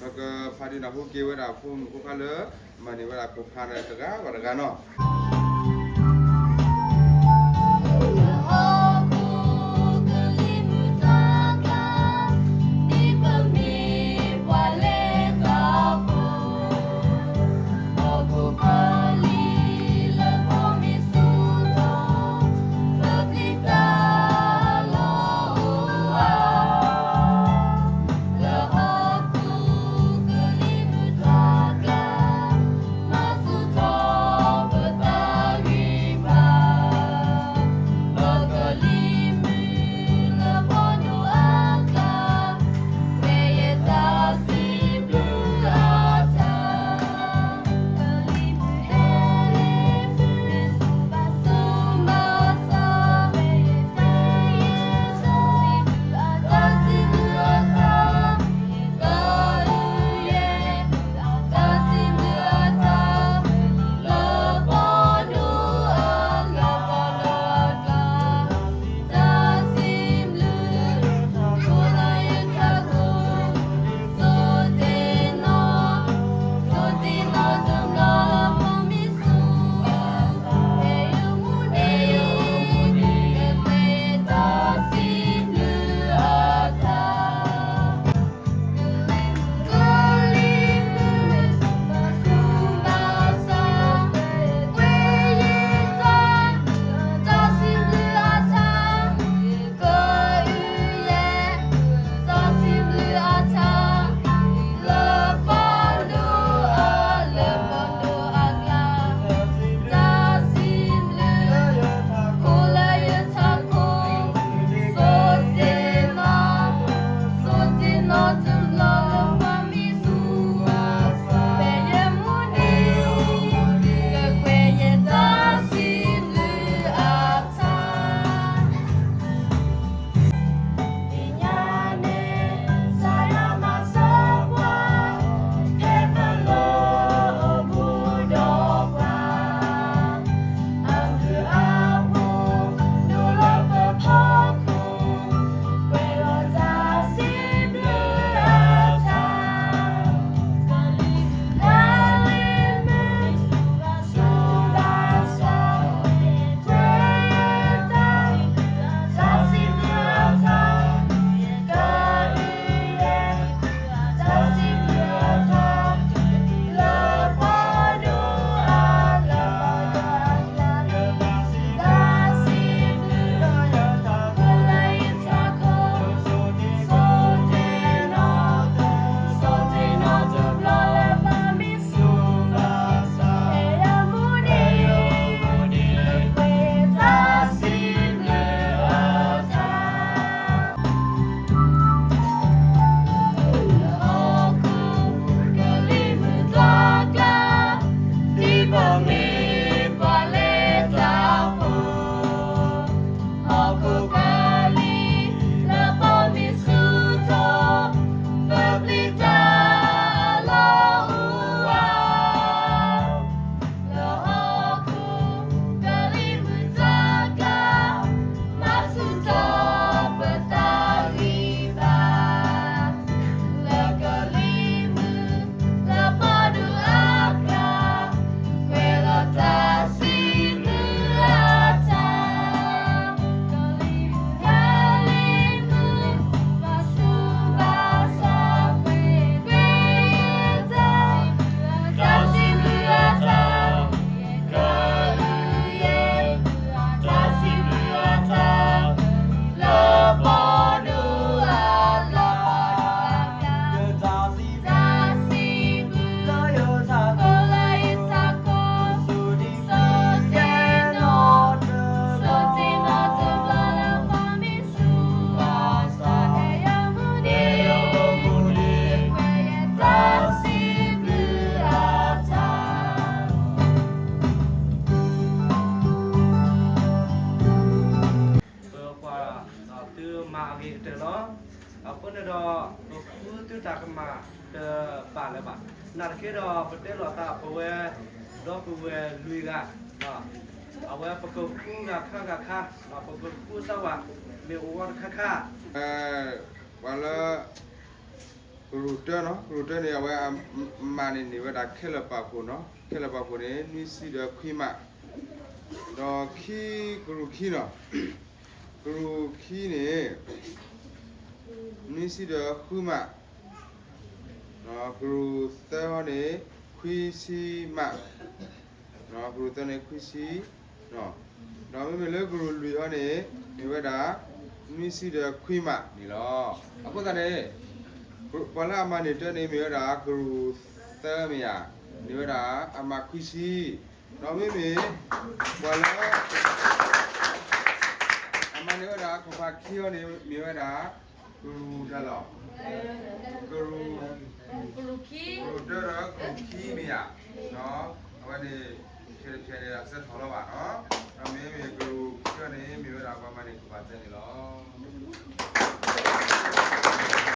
ပကဖးဒုးနၢ်ဟူက့ၤဝဲဒၣ်ဖိမုၣ်ဖိခွါလၢ မၤန့ၢ်ဝဲဒၣ်ခိၣ်ဖးဒီးတဂၤဘၣ်တဂၤနီၤ. ပကွၢ်ဒီးသုမၤအဂ့ၤကတၢၢ်လီၤ. အဃိန့ၣ်ဒီး ပဃုသုတၢ်ကမၣ်တဘၣ်လၢၤဘၣ်. နာ်သက့ဒီး ပတဲလိာ်သးပဝဲ ဒီပုၢ်ဝဲၢ်လွံၢ်ဂၤ, အဝဲပကဃုဂၤခါဂၤခါ, ပကဃုစၢ်ဝဲ မ့ၢ်အိၣ်ဝဲတခါခါ, ပှၤလၢ ကရူၢ်တၢနီၤ, ကရူၢ်တၢန့ၣ် အဝဲအမးန့ၣ်န့ၢ်ဝဲဒၣ်ခဲလၢာ်ပာ်ဖှိၣ်နီၤ, ခဲလၢာ်ပာ်ဖှိၣ်န့ၣ် နွံဆံဒီးခွံမး, ဒီးခံ ကရူၢ်ခံနီၤ, ကရူၢ်ခံန့ၣ် နွံဆံဒီးဃုမး, ကရူၢ်သၢန့ၣ် ခွံဆံမး, ကရူၢ်သၢန့ၣ် ခွံဆံ, ဒီးမ့မ့ၢ်လၢကရူၢ်လွံၢ်ဟီန့ၣ် မ့ၢ်ဝဲဒၣ် နွံဆံဒီးခွံမးန့ၣ်လီၤ. အဃိသတးန့ၣ် ပှၤလၢအမၤန့ၢ်တၢန့ၣ် မ့ၢ်ဝဲဒၣ်ကရူၢ်သၢမ့ၢ်ဧါ, န့ၢ်ဝဲဒၣ်အမးခွံဆံ, ဒီးမ့မ့ၢ် ပှၤလၢ အမၤန့ၢ်ဝဲဒၣ်ကဖးခံဟီန့ၣ် မ့ၢ်ဝဲဒၣ် ကရူၢ်တၢလီၤ, ကရူၢ်, ကရူၢ်တၢဒီးကရူၢ်ခံမ့ၢ်ဧါ, အဝဲန့ၣ် ခဲတဖျဲးန့ၣ် အစဲထီၣ်လီၤဘၣ်နီၤ, ဒီးမ့မ့ၢ်ကရူၢ်ခံဟီန့ၣ် မ့ၢ်ဝဲဒၣ်ပှၤမၤန့ၢ်ကဖးသၢန့ၣ်လီၤ.